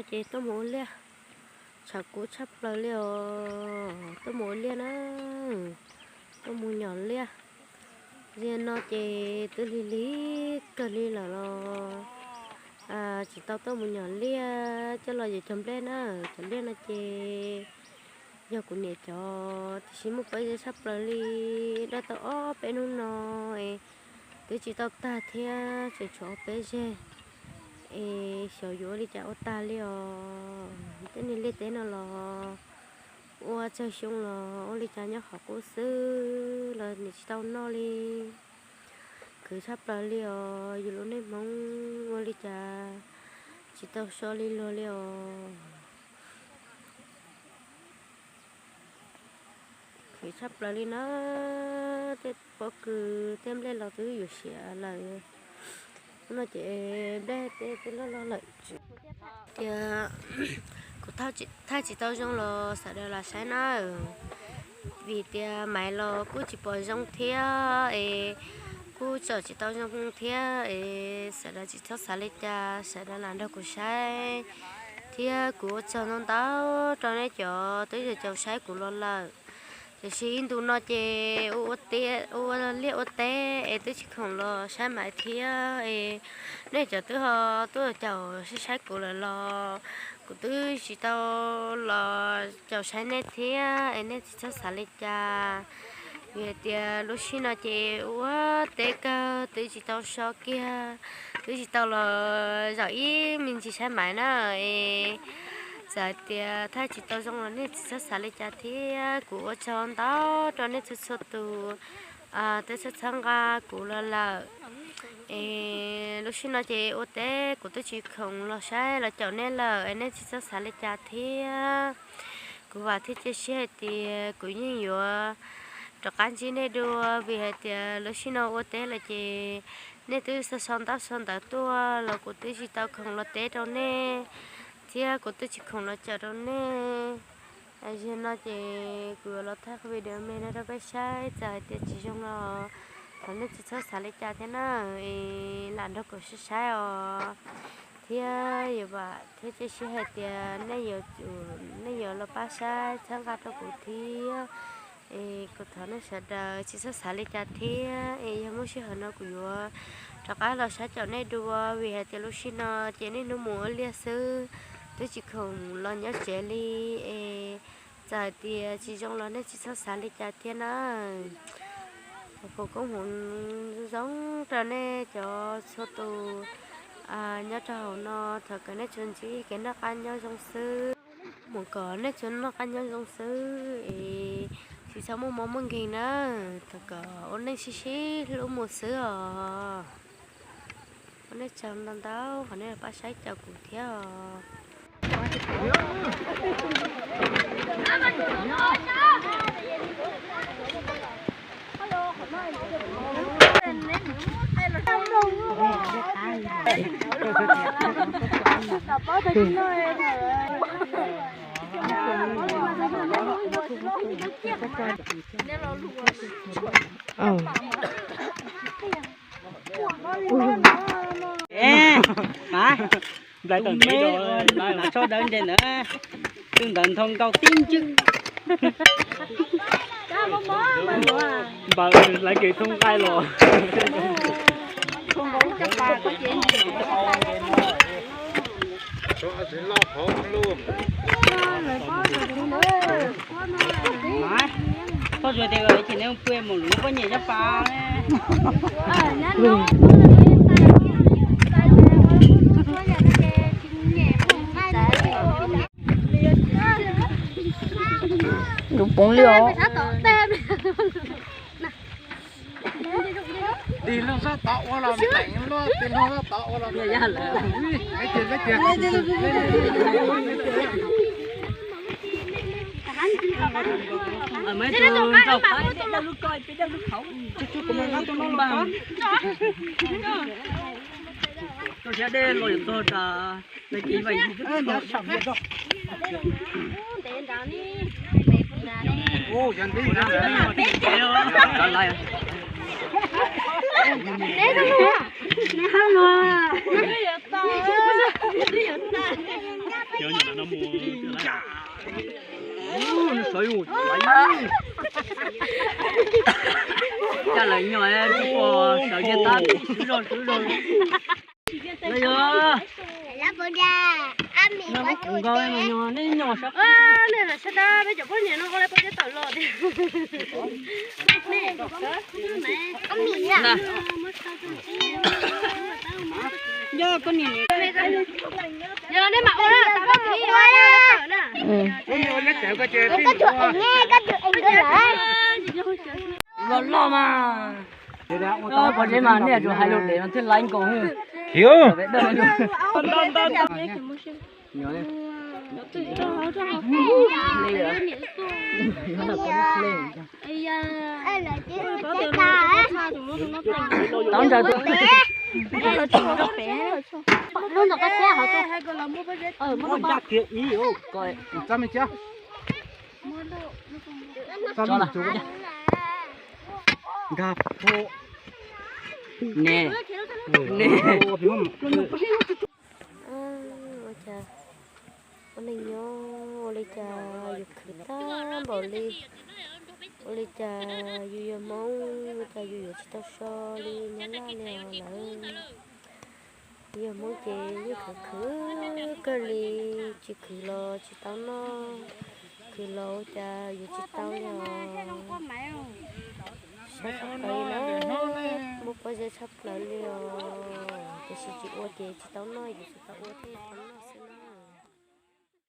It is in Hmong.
Ces tuaj mus ua liaj, tshav kub tshaj plaws li os, tuaj mus ua liaj na, tuaj mus nyom liaj. Ziag no ces twb lig lig kawg li lawm los tsis tau tuaj mus nyom liaj coj los yuav cov nplej na. Cov liaj no ces yog kuv niam cov, tiam sis muaj pob zeb tshaj plaws li, daj tau ob peb hnub no es twb tsis tau tag thiab, tseem tshuav ob peb zeg es xyov yuav ua li cas ua tag li os. Tej niag liaj teb no los ua tsawg xyoo los ua li cas nyob qhov qub xwb los nim tsis tau noj li. Khwv tshaj plaws li os, yus lub neej Hmoob ua li cas tsis tau so li luag li os. Khwv tshaj plaws li na, tej pob kws tej nplej los twb yuav siav lawm. Hnub no ces nplej tej twb loj loj lawm. Tias kuv thaij tsis tau zoo los sawv daws lam saib na, vim tias maiv los kuj tsis pom zoo thiab es kuj tsom tsis tau zoo thiab es sawv daws tsis txhob xav li cas, sawv daws lam nrog kuv saib thiab kuv ua tsaug ntau ntau rau nej cov twb yog caum saib kuv los lawm. Tiam sis ib ntus no ces ua liaj ua teb es twb tsis khoom los saib maiv thiab es nej cov twb ho tuaj caum saib saib kuv lawm los kuv twb tsis tau los caum saib nej thiab es nej tsis txhob xav li cas. Vim hais tias lub sij no ces ua teb kawg twb tsis tau so kiag, twb tsis tau los zaum ib me ntsis saib maiv na es txawm hais tias thaij tsis tau zoo los nej tsis txhob xav li cas thiab kuv ua tsaug ntau rau nej txhua txhua tus twb txhawb txhawb nqa kuv los lawm. Es lub sij no ces ua teb kuv twb tsis khoom los saib los caum nej lawm es nej tsis txhob xav li cas thiab. Kuv vam thiab cia siab hais tias kuv yeej yuav rov qab ntsib nej dua vim hais tias lub sij no ua teb lawm ces nej twb xa sau ntaub sau ntawv tuaj los kuv twb tsis tau khoom los teb rau nej thiab kuv twb tsis khoom los caum rau nej. Zaum no ces kuv yuav los thaij video me no rau peb saib, txawm hais tias tsis zoo los thov nej tsis txhob xav li cas thiab na, es lam nrog kuv saib saib os. Thiab yuav vam thiab cia siab hais tias nej yuav, nej yuav los pab saib txhawb nqa rau kuv thiab. Es kuv thov nej sawv daws tsis txhob xav li cas thiab es yog muaj sij hawm no kuv yuav rov qab los saib caum nej dua vim hais tias lub sij no ces niaj hnub mus ua liaj xwb, twb tsis khoom los nyob tsev li es txawm hais tias tsis zoo los nej tsis txhob xav li cas thiab na. Foom koob hmoov zoo rau nej cov txhua tus nyob rau hauv no, thov kom nej tsuas ntsib kev noj qab nyob zoo xwb. Mus kom nej tsuas noj qab nyob zoo xwb es tsis txhob muaj mob muaj nkeeg na. Thov kom ua neej sib sib hlub mus xwb os. Ua nej tsaug ntau ntau qhov nej pab saib caum kuv thiab os. Mas, tus me, mas sau dawb ntse ntawd, tus ntawd nthoo nkaus tib ntswg. Npawg lawv kev thoob nqaij los. Koj tsuas tias ces neb pw mus lub koj nyiam coj pas ne. Lub poob li os. Tig loo sab tod ua los, tig loo sab tod ua los. Cas lawv nyuam tsis pom sawv cia tab swb zog swb zog. Yog, nej nyuam sab. Nej lam sab tab peb cov poj niam no ua li poj teb tawm los tiag. Yog, nej mam ua na, tab peb tawm na. Los loj mas. Pov tsev mas nej tsuas hais lus dev no thiaj laib nkaus. Khiv. Tau ntsaws lub ntawm qab xab hauv. Nkag pho. Ne, ne. Ua cas ua neej nyob ua li cas yus khwv tag npaum li, ua li cas yus yog Hmoob ua cas yus yuav tsis tau so li Nyab Laj li os lawm. Yog Hmoob ces yeej khwv khwv kawg li, tsis khwv los tsis tau noj, khwv los ua cas yuav tsis tau li os. Siab tshaj plaws li na, muaj pob zeb tshaj plaws li os, tiam sis tsis ua ces tsis tau noj, yus tsis tau ua thiaj tau noj xwb na.